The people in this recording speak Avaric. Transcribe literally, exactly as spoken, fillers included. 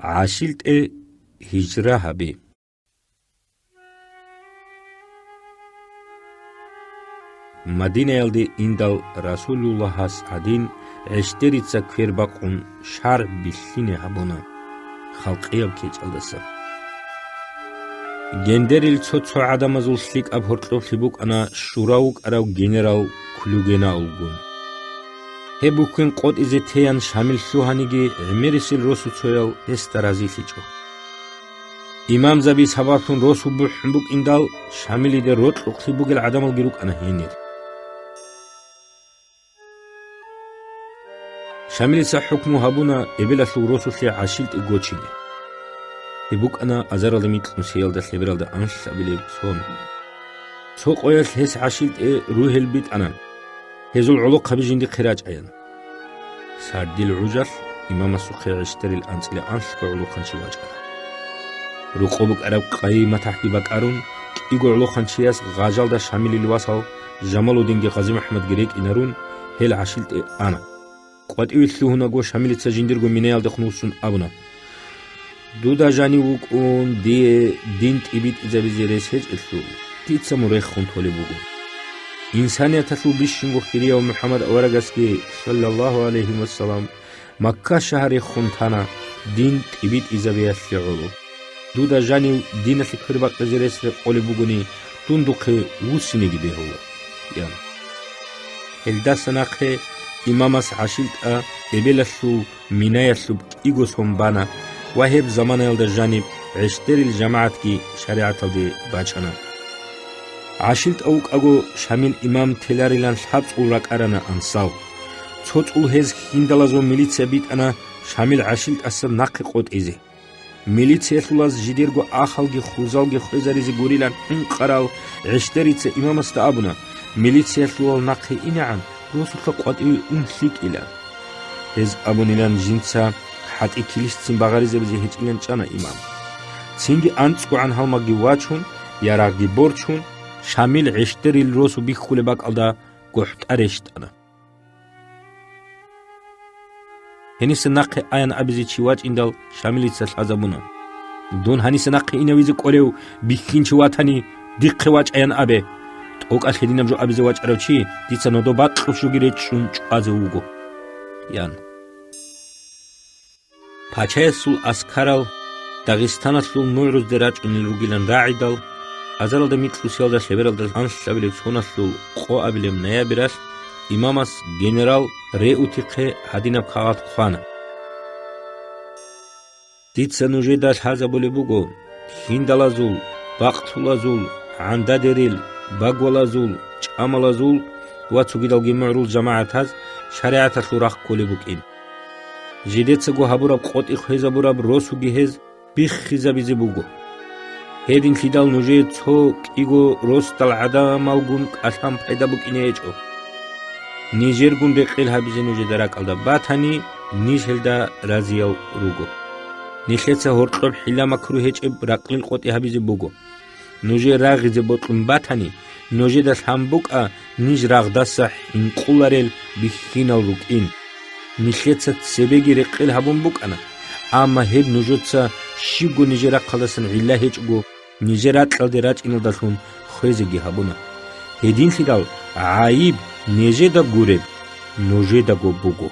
ГӀашилтӀе гьижра гьаби. Мадинаялде индал Расулуллагьас гӀадин, ГӀештерица квер бакъун шаргӀ бихьине гьабуна халкъияб кечӀалдаса. Гендерил цо-цо гӀадамазул лъикӀаб гьоркьоблъи букӀана щурав вукӀарав генерал Клюгенаулгун. Гьеб бухьен къотӀизе теян Шамил лъугьаниги, гӀемерисел росуцоял гьесда разилъичӀо. Имамзаби сабаблъун росу бухӀун букӀиндал, Шамилида рокьукълъи бугел гӀадамалги рукӀана гьенир. Шамилица хӀукму гьабуна эбелалъул росулъе ГӀашилтӀи гочине. Гьеб букӀана азаралда микьнусиялда лъебералда анлъабилеб сон. Цо къоялъ гьес ГӀашилтӀе ругьел битӀана, гьезул гӀолохъаби жиндихъе рачӀаян. Сардил гӀужалъ имамасухъе ГӀештарил анцӀила анлъго гӀолохъанчи вачӀана. Рокъо букӀараб къайи-матахӀги бакӀарун, кӀиго гӀолохъанчияс гъажалда Шамилил васал Жамалудинги ГъазимухӀамадги рекӀинарун, гьел ГӀашилтӀе ана. КъватӀиве лъугьунаго, Шамилица жиндирго минаялдехун вуссун абуна: «Дуда жанив вукӀун, дие дин тӀибитӀизабизе рес гьечӀелъул, дица мун рехун толеб буго. Инсанияталъул бищунго хирияв МухӀаммад аварагасги, саллаллагьу гӀалайгьи вассалам, Макка шагьар рехун тана, дин тӀибитӀизабиялъе гӀоло. Дуда жанив диналъе квербакъизе рес рекъолеб бугони, дун духъе вуссинеги бегьула», – ян. Гьелдаса нахъе имамас ГӀашилтӀа эбелалъул минаялъуб кӀиго сон бана ва гьеб заманаялда жаниб ГӀештарил жамагӀатги шаригӀаталде бачана. ГӀашилтӀа вукӀаго, Шамил имам теларилан лъабцӀул ракӀарана ансал. Цо цӀул гьез хьиндалазул милиция битӀана Шамил ГӀашилтӀасда нахъе къотӀизе. Милициялъулаз жидерго ахалги хузалги хвезаризе гурилан хӀинкъарал ГӀештарица имамасда абуна: «Милициялъулал нахъе инегӀан, росулъа къватӀиве ун лъикӀила». Гьез абунилан жинца хӀатӀи килищцин багъаризабизе гьечӀилан чӀана имам. Цинги анцӀгогӀан гьалмагги вачун, ярагъги борчун, Шамил ГӀештарил росу бихьулеб бакӀалда гохӀтӀа рещтӀана. Гьениса нахъе аян абизе чи вачӀиндал, Шамилица лъазабуна: «Дун гьаниса нахъе инавизе кӀолев бихьинчи ватани, дихъе вачӀаян абе. ТӀокӀалъ гьединаб жо абизе вачӀарав чи дица нодо бакьулъ жоги речӀчӀун чӀвазе вуго», – ян. Пачаясул аскарал Дагъистаналъул нугӀрузде рачӀунел ругилан рагӀидал, азаралда микьусиялда лъебералда анлъабилеб соналъул къоабилеб ноябралъ имамас генерал Реутихъе гьадинаб кагъат хъвана: «Дица нужеда лъазабулеб буго, хьиндалазул, бакълъулазул, гӀандадерил, багвалазул, чӀамалазул ва цогидалги мугӀрул жамагӀатаз шаригӀаталъул рахъ кколеб букӀин. Жидецаго гьабураб къотӀи хвезабураб росуги гьез биххизабизе буго. Гьединлъидал нужее цо кӀиго росдал гӀадамалгун кӀалъан пайда букӀине гьечӀо. Нижергун рекъел гьабизе нужеда ракӀалда батани, ниж гьелда разиял руго. Нилъеца гьоркьоб хӀилла-макру гьечӀеб ракълил къотӀи гьабизе буго. Нужее рагъизе бокьун батани, нужеда лъан букӀа ниж рагъдаса хӀинкъуларел бихьинал рукӀин. Нилъеца цебеги рекъел гьабун букӀана, амма гьеб нужеца щибго нижер рахъалдасан гӀилла гьечӀого, нижер ракьалде рачӀиналдалъун хвезеги гьабуна. Гьединлъидал гӀайиб нижеда гуреб нужедаго буго».